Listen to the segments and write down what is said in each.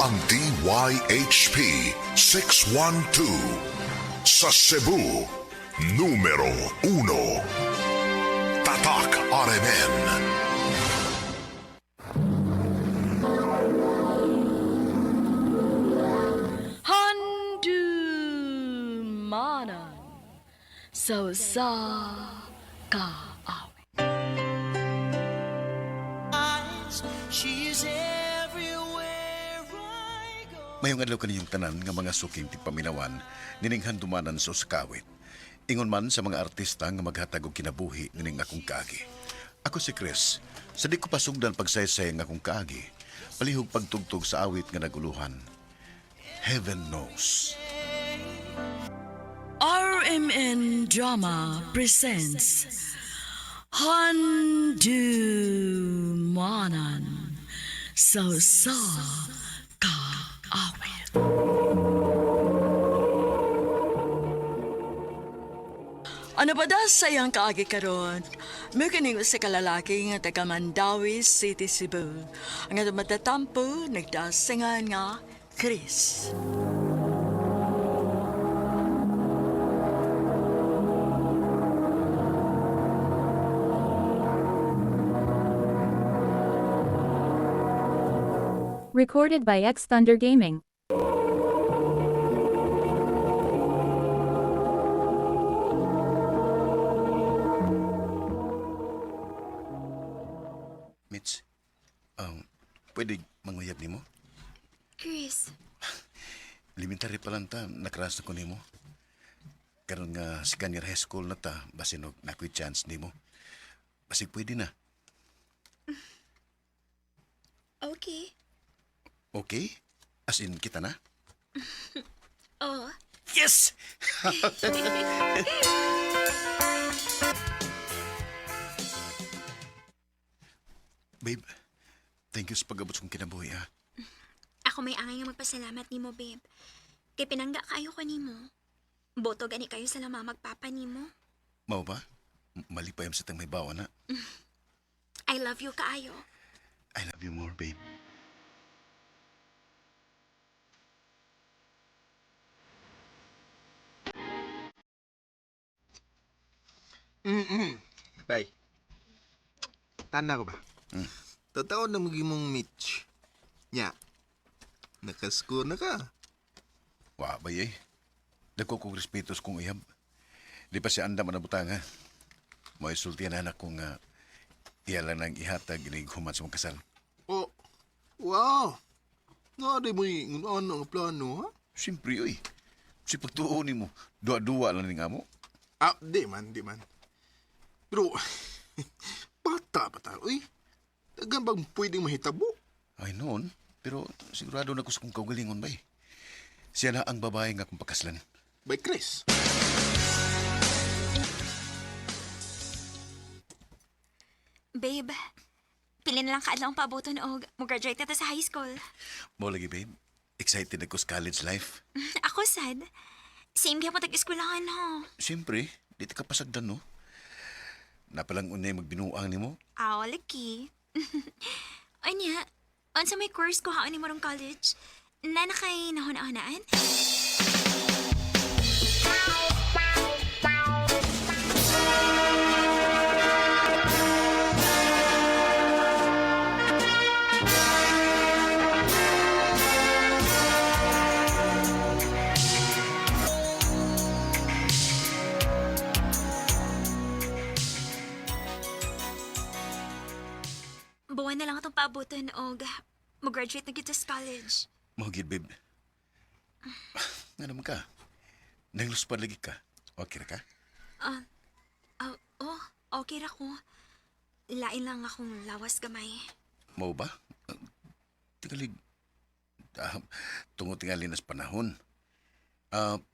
ang DYHP 612. Sa Cebu, numero 1. Tatak RMN. Handumanan sa usa ka awit. She's everywhere I go. Mayong adlaw kaninyong tanan nga mga suking tigpaminawan nining handumanan sa usa ka awit. Ingon man sa mga artista nga maghatag og kinabuhi nining akong kaagi. Ako si Chris. Sa di ko pasugdan pagsaysay ang akong kaagi, palihog pagtugtog sa awit nga naguluhan. Heaven knows. RMN Drama presents Handumanan sa usa ka awit. Ano ba da sa iyang kaagi karon? Mukining sa kalalaki nga taga Mandawi City, Cebu. Ang atong matatampo, nagdasingan nga Chris. Recorded by X Thunder Gaming. Mitch, pwede manguyab nimo? Chris, Elementary pa lang ta, nakras na ko nimo. Karon nga second year high school na ta, basin og nakoy chance nimo. Basig pwede na. Okay. Okay? As in, kita na? Oh, Yes! Babe, thank you sa pag-abot sa kong kinabuhi, ha? Ako may angay nga magpasalamat nimo, babe. Kay pinangga kayo ko nimo. Boto gani kayo sa lama magpapa nimo. Mao ba? Mali pa yung sa tang may bawa na. I love you kaayo. I love you more, babe. Bay. Tanda ko ba? Totoo na mong mong Mitch. Nya. Nakascore na ka. Wa ba eh? Dagko kong respeto sa kong iyab. Di pa siya andam ang ha. Mo isulti na anak ko nga iya lang nang ihatag inig human sa mong kasal. Oh. Wow. Nga di mo yung ano ang plano, ha? Siyempre, oy. Si pagtuo nimo, duwa-duwa lang ning amo. Ah, di man, di man. Pero, bata pa tayo, uy. Dagan bang pwedeng mahitabo? Ay noon, pero sigurado na ko sa kong kaugalingon bay. Siya na ang babae nga akong pakaslan. By Chris. Babe, pili na lang kaadlaw ang paaboton og mo-graduate na ta sa high school. Mo lagi, babe. Excited ako sa college life. Ako sad. Same gyapon tag-eskwelahan ho. Siyempre, di ta kapasagdan, no? Napalang unay magbinuang nimo. Aw, laki. Anya, unsa may course ko haon nimo rong college? Nana kay nahuna-hunaan? Buwan na lang atong paaboton og mo-graduate na gyud ta sa college. Mao gid, babe. Nga naman ka. Nangluspad lagi ka. Okay ra ka? Ah, oh, okay ra ko. Lain lang akong lawas gamay. Mao ba? Tingali, tungo tingali nas panahon.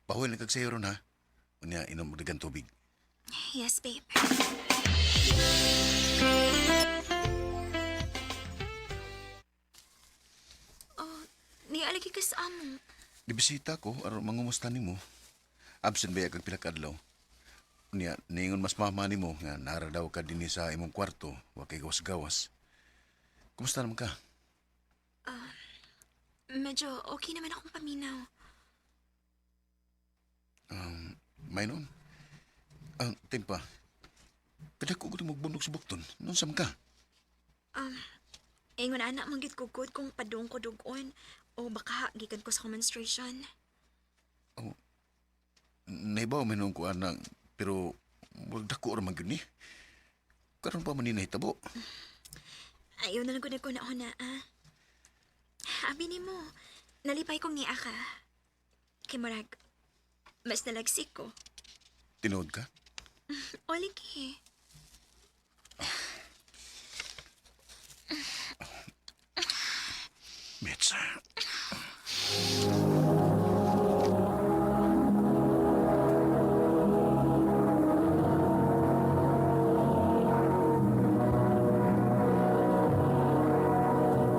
Pahuwil na kag sayo ron, ha? Unya, inom og daghang tubig. Yes, babe. Oh, nialagi ka sa amo. Dibisita ko, aron mangumusta nimo. Absent ba kag pila ka adlaw? Unya, niingon mas mama nimo nga nara daw ka dinhi sa imong kwarto, wa kay gawas-gawas. Kumusta naman ka? Medyo okay naman akong paminaw. May noon. Ah, timpa. Kada ko gud magbundok sa bukton. Noon sam ka? Ingon ana man gyud ko good kung padung ko dugon o baka gikan ko sa menstruation. Naibaw man noon ko anang, pero murag dako ra man gyud ni. Karon pa man ni nahitabo. Ayaw na lang ko nagkuna-una, ah. Abi nimo, nalipay kong niya ka. Kay murag, mas nalagsik ko. Tinuod ka? O lagi. Mitch.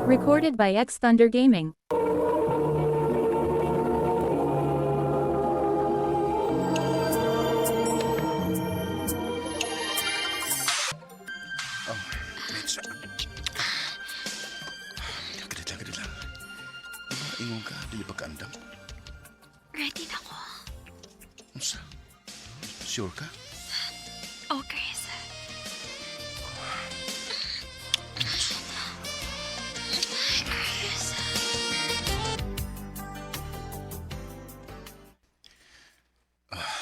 Recorded by X Thunder Gaming. Oh, Mitch. Kadit lang, kadit lang. Diba, ingon ka, dili pa kaandam. Ready na ko. Unsa? Sure ka? Oh, Chris. Chris.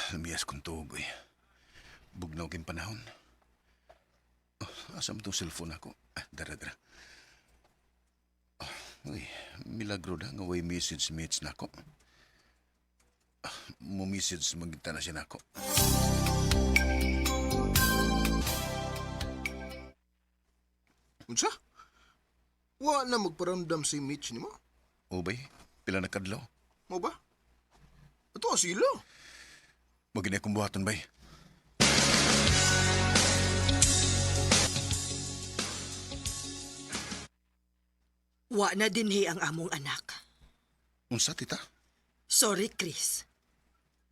Lumiyas kong tuog, eh. Bugnaw king panahon. Oh, asa mo tong cellphone ako? Ah, dara, dara. Ah, uy, milagro na nga way message mates na ako. Ah, mo message magita na siya nako. Unsa? Wa na magparamdam si Mitch nimo? O bay, pila na kadlaw. Mo ba? Ato sila. Magina akong buhaton, bay. Wa na dinhi ang among anak. Unsa, tita? Sorry, Chris.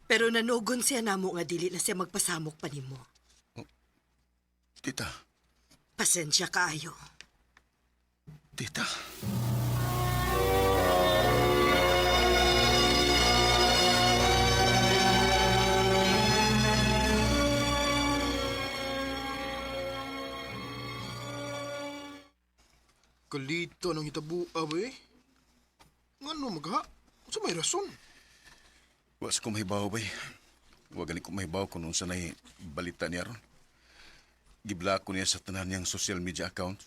Pero nanugon siya namo nga dili na siya magpasamok pa nimo. Tita, Pasensya kaayo. tita. Kalito nang hitabo ba eh. Ngano magha? Unsa may rason? Wa sa kumahibaw, bay. Wa gani kumahibaw kung unsa na'y balita niya ron. Gibla ko niya sa tanan niyang social media account.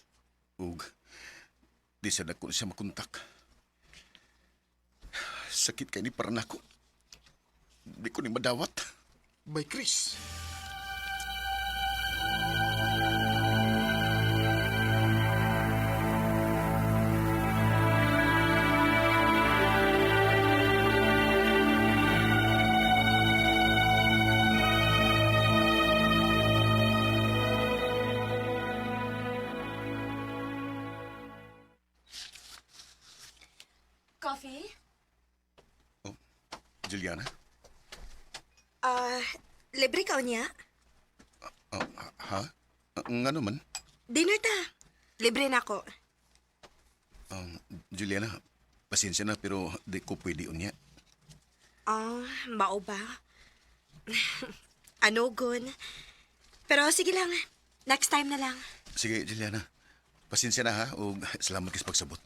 Ug di sa dako siya makontak. Sakit kay ni para nako. Di ko ni madawat. By Chris. Coffee? Oh, Juliana? Ah, libre ka niya? Oh, ha? Nga naman? Dinner ta. Libre na ako. Juliana, pasensya na pero di ko pwede unya. Ah, mao ba? Ano, gun? Pero sige lang. Next time na lang. Sige, Juliana. Pasensya na ha ug salamat kay sa pagsabot.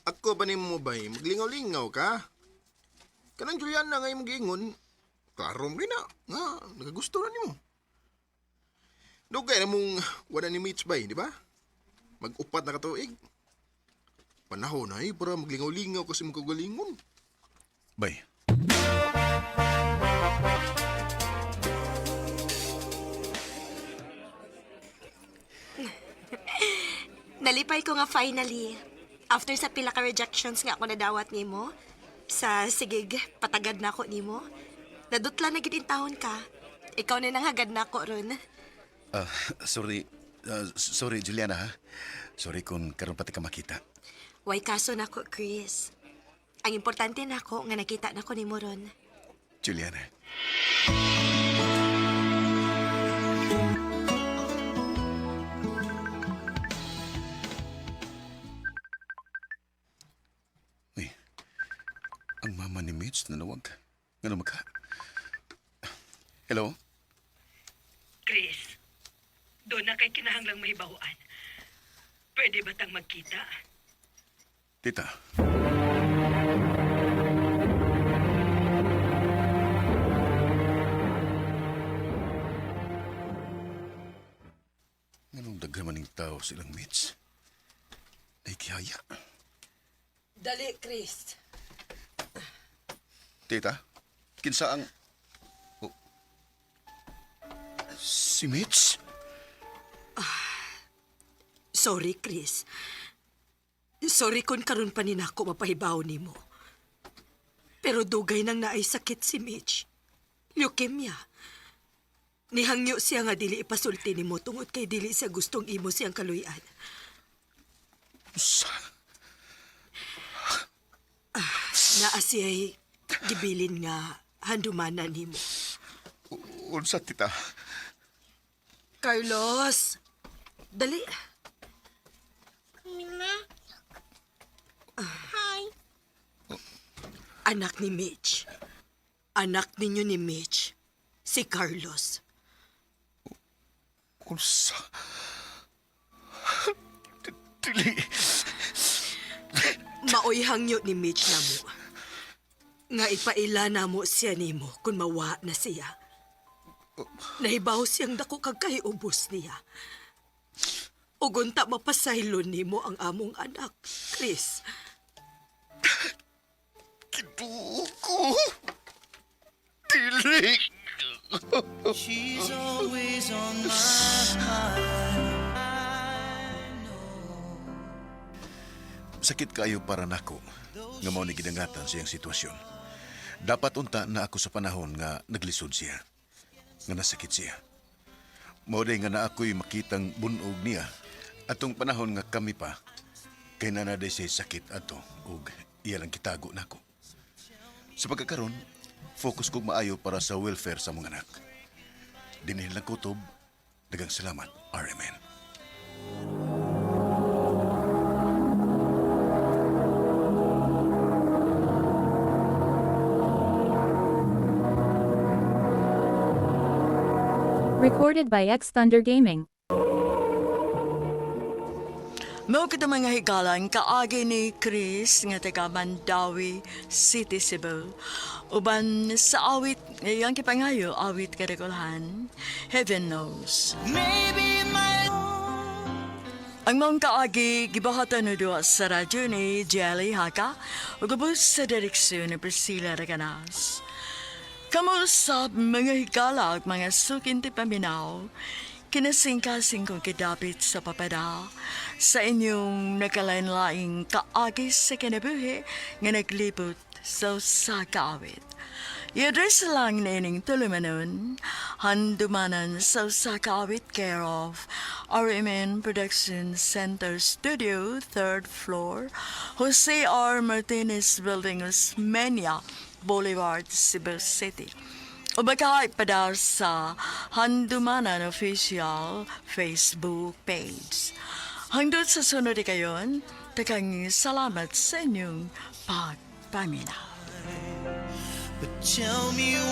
Ako ba nimo bay? Maglingaw-lingaw ka? Kanang Juliana nga imong giingon, klaro mo rin na. Nga, nagagusto na nimo. Dugay na mong wala ni Mitch bay, di ba? Mag-upat na katuig. Panahon na eh, para maglingaw-lingaw kasi mong kagalingon. Bay. Nalipay ko nga finally. After sa pila ka rejections nga ako nadawat nimo, sa sigig patagad na ako nimo. Nadutla na gid intawon ka. Ikaw na nanghagad na ako ron. Ah, sorry. Ah, sorry, Juliana, ha? Sorry kung karon pati ka makita. Way kaso nako, Chris. Ang importante nako nga nakita nako nimo ron. Juliana. Tita ni Mitch nanawag. Ngano maka? Hello? Chris, doon na kay kinahanglang mahibawan. Pwede ba tang magkita? Tita. Nganong daghan man ning tao silang Mitch? Naikihaya. Dali, Chris. Tita, kinsa ang... Oh. Si Mitch? Sorry, Chris. Sorry kung karon pa ni nako mapahibaw nimo. Pero dugay nang naay sakit si Mitch. Leukemia. Nihangyo siya nga dili ipasulti nimo tungod kay dili siya gustong imo siyang kaluy-an. Sa... Naa siya'y gibilin nga handumanan nimo. Unsa, tita? Carlos! Dali. Hi. Anak ni Mitch. Anak ninyo ni Mitch. Si Carlos. Unsa? Dili. Maoy hangyo ni Mitch namo. Nga ipaila namo siya nimo kung mawa na siya. Nahibaw siyang dako kag kahiubos niya. Ugunta mapasaylo nimo ang among anak, Chris. Kiduko. Dili. She's always on my mind. Sakit kayo para nako nga mao ni gidangatan siyang sitwasyon. Dapat unta na ako sa panahon nga naglisod siya, nga nasakit siya. Mao day nga na ako'y makitang bunog niya atong panahon nga kami pa kay nanaday siya sakit ato ug iya lang kitago nako. Sa pagkakaron, focus kog maayo para sa welfare sa mga anak. Dinhin lang kutob, dagang salamat, RMN. Recorded by X Thunder Gaming. Mao kita mga higalan kaagi ni Chris nga taga Mandawi City, Cebu. Uban sa awit, iyang kipangayo, awit kadakulhan, Heaven Knows. Maybe my Ang maong kaagi, gibahatan no duwa sa radyo ni Jelly Haka, ug ubos sa direksyon ni Priscilla Reganas. Kamo sa mga higala ug mga sukinti paminaw, kinasingkasing kong kidapit sa papada sa inyong nakalain-laing kaagi sa kinabuhi nga naglibot sa usa ka awit. I-address lang nining tulumanon, handumanan sa usa ka awit care of RMN Production Center Studio, 3rd floor, Jose R. Martinez Building, Osmeña Boulevard, Cebu City. O baka ipadar sa Handumanan Official Facebook page. Hangdot sa sunod kayon, takang salamat sa inyong pagpaminaw. But tell me.